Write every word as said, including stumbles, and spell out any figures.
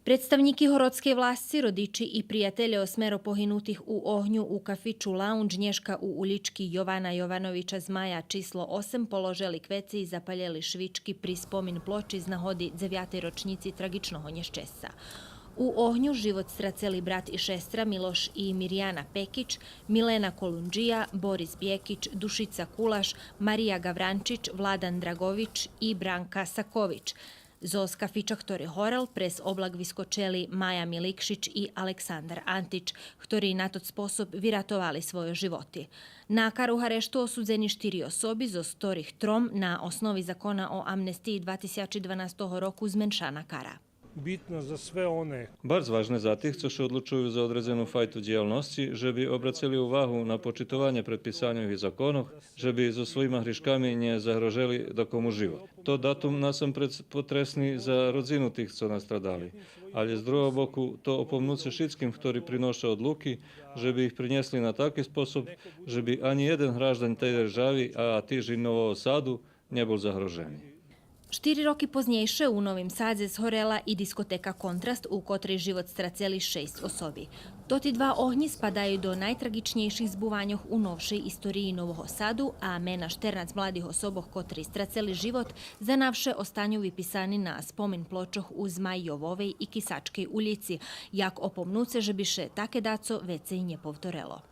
Представнїки городскей власци, родичи и приятелє осмеро погинутих у огню у кафичу Лаундж нєшка у улїчки Йована Йовановича Змая число осем положели квеци и запалєли швички при спомин плочи з нагоди дзевятей рочнїци траґичного нєщесца. У огню живот страцели брат и шестра Милош и Миряна Пекич, Милена Колунджия, Борис Бєкич, Душица Кулаш, Мария Гавранчич, Владан Драгович и Бранка Сакович. Зоз кафича хтори горел, през облак вискочели Мая Миликшич и Александар Антич, хтори на тот способ виратовали свойо животи. На кару гарешту осудзени штири особи, зоз хторих тром на основи Закона о амнестиї два тисячи дванастого року зменшана кара. Битно за све оне. Барз важне за тих цо ше одлучую за одредзену файту дїялносци, же би обрацели увагу на почитованє предписаньох и законох, же би зоз своїма гришками нє загрожели дакому живот. Тот датум насампредз потресни за родзину тих цо настрадали, алє з другого боку то опомнуце шицким хтори приноша одлуки, же би их принєсли на таки способ же би анї єден граждань тей держави, а тиж и Нового Саду, нє бул загрожени. Штири роки познєйше у Новим Садзе згорела и дискотека Контраст, у котрей живот страцели шейсц особи. Тоти два огнї спадаю до найтраґичнєйших збуваньох у новшей историї Нового Саду, а мена штернац младих особох котри страцели живот занавше останю виписани на спомин плочох у Змай Йововей и Кисачкей улїци, як опомнуце же би ше таке дацо вецей нє повторело.